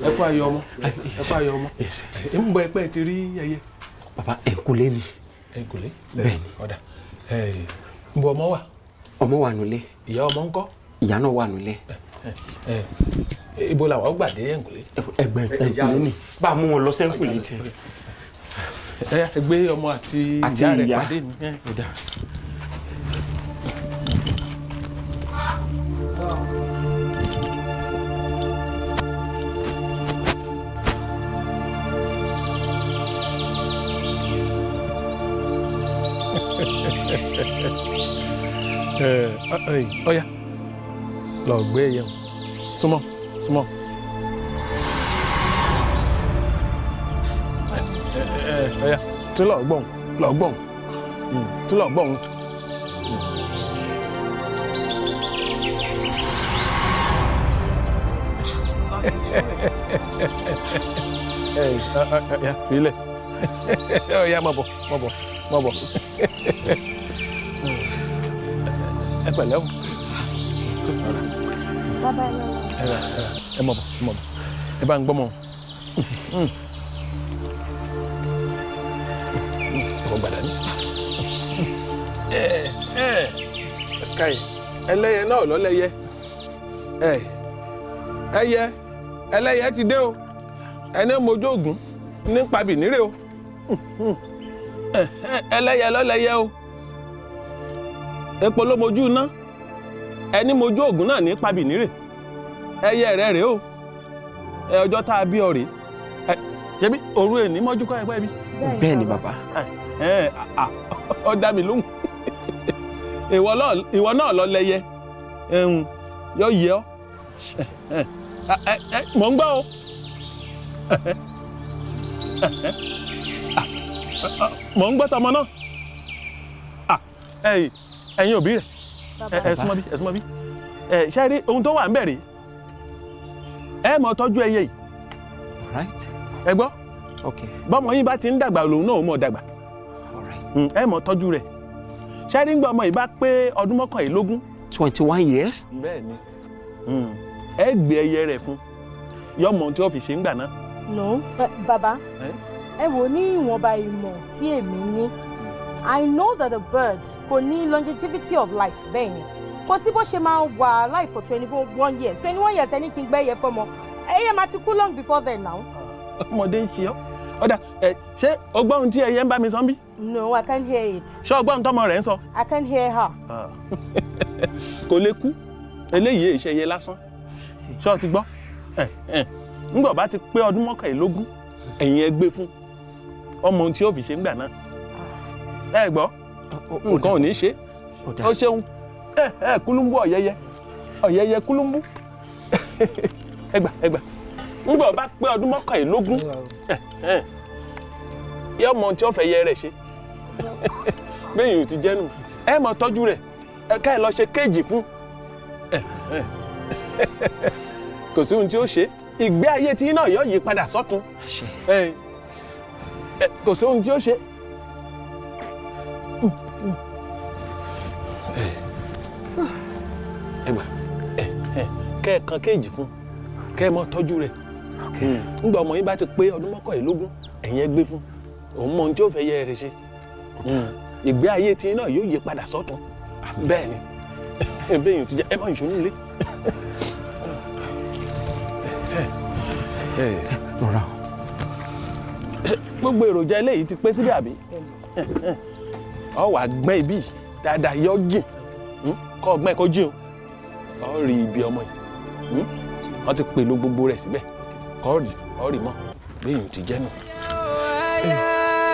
Ẹ kú ayọ̀ ọmọ, ẹ kú ayọ̀ ọmọ. Ń bọ ẹpẹ ti rí ẹyẹ. Bàbá, ẹ̀kúlé ni. Ẹ̀kúlé? Bẹ́ẹ̀ni. Ọ̀dà, ń bọ ọmọ wà? Ọmọ wà nulẹ̀. Ìyá ọmọ ńkọ́? Ìyá náà wà nulẹ̀. Ibo làwọn gbà dé ẹ̀kúlé? Ẹgbẹ́ ẹ̀kúlé ni, bá a mú wọn lọ sẹ́ńkùlé tiẹ̀. Ẹ gbé ọmọ àti ìyá rẹ̀ pàdé mi. Ọ̀dà. Ọ̀yá, lọ gbé ẹyẹ o, súnmọ́, súnmọ́. Ọ̀yá, tún lọ gbọ̀n, lọ gbọ̀n, tún lọ gbọ̀n. Ọ̀yá, ilẹ̀, ọ̀yá, má bọ̀, má bọ̀, má bọ̀. Ẹ pẹ̀lẹ́ o. Bàbá, ẹ lọ. Ẹ mọ̀ bọ̀, ẹ mọ̀ bọ̀, ẹ bá ń gbọ́ mọ̀ ọ gbàdá ní. Ẹ ẹ káyì, ẹlẹ́yẹ náà lọ́lẹ́yẹ. Ẹ ẹyẹ ẹlẹ́yẹ ti dé o. Ẹni mojú ògùn nípa bìnírè o. Ẹlẹ́yẹ lọ́lẹ́yẹ o. Epo ló mojú iná, ẹni mojú ògùn náà ní pabìnírè. Ẹyẹ rẹ rèé o. Ẹ ọjọ́ tá a bí ọ rèé. Ẹ ṣebí òru èní mọ́jú kọ́ ẹgbẹ́ bí. Bẹ́ẹ̀ ni, bàbá. Ẹ ọ dá mi lóhùn. Ìwọ náà lọ lẹyẹ yọ yẹ ọ. Mọ̀ ń gbọ́ o. Mọ̀ ń gbọ́ tọmọ náà. Ẹ̀yin òbí rẹ̀, ẹ súnmọ́ bí, ẹ súnmọ́ bí. Ẹ ṣe rí ohun tó wà ń bẹ̀ rèé. Ẹ mọ̀ tọ́jú ẹyẹ yìí. Ẹ gbọ́, bọ́mọ yín bá ti ń dàgbà, lòun náà mọ̀ dàgbà. Ẹ mọ̀ tọ́jú rẹ̀. Ṣe rí ńgbà ọmọ yìí bá pé ọdún 21. 21 years. Bẹ́ẹ̀ ni, ẹ gbé ẹyẹ rẹ̀ fún, yọ mọ ohun tí ó fi ṣe ń gbà náà. No, bàbá, ẹ wò, ní ìwọ̀nba ìmọ̀ tí èmi ní, I know that a bird kò ní longevity of life. Bẹ́ẹ̀ ni, kò sí bó ṣe máa wà life for 21 years. 21 years, ẹni kí n gbẹ́yẹ fọmọ, ẹyẹ máa ti kú long before then now. Ọmọdé ń ṣe ọ́. Ọ̀dà ẹ, ṣé o gbọ́ ohun tí ẹyẹ ń bá mi sọ ń bí? No, I can't hear it. Ṣé o gbọ́ ohun tọ́mọ rẹ̀ ń sọ? I can't hear her. Kò lè kú. Eléyìí èṣe ẹyẹ lásán. Ṣé o ti gbọ́? Ńgbà bá ti pé ọdún 21, ẹ̀yin ẹ gbé fún ọmọ, ohun tí ó fi ṣe ń gbà náà. Ẹ gbọ́, nǹkan ò ní ṣe. Ó ṣeun. Ẹ ẹ kúlúmbú, ọ̀yẹ́yẹ, ọ̀yẹ́yẹ kúlúmbú. Ẹ gbà, ẹ gbà. Ńgbà bá pé ọdún 21, yọ mọ ohun tí ó fẹ́ yẹ rẹ̀ ṣe. Bẹ́ẹ̀ yóò ti jẹ́nu. Ẹ mọ tọ́jú rẹ̀, ẹ ká ẹ lọ ṣe kéèjì fún. Kò sí ohun tí ó ṣe. Ìgbé ayé tí náà yóò yí padà sọ́tún. Kò sí ohun tí ó ṣe. Ẹ gbà, kẹ́ ẹ kan kéèjì fún, kẹ́ ẹ mọ tọ́jú rẹ̀. Ńgbà ọmọ yín bá ti pé ọdún 21, ẹ̀yin ẹ gbé fún òun, mọ ohun tí ó fẹ́ yẹ rẹ̀ ṣe. Ìgbé ayé tí náà yóò yí padà sọ́tún. Bẹ́ẹ̀ ni, bẹ́ẹ̀ yóò ti jẹ́. Ẹ má ìṣòro nílé. Rọra. Gbogbo èròjà eléyìí ti pé síbẹ̀, àbí? Ọ wà gbẹ́ ibi dáadáa, yọ jìn kọ́ ọgbẹ́ kó jìn o. Ọ rí ibi ọmọ yìí, wọ́n ti pèlò gbogbo rẹ̀ síbẹ̀. Kọ́ rí ọ rí mọ́. Bẹ́ẹ̀ yóò ti jẹ́ nù. Ẹyẹ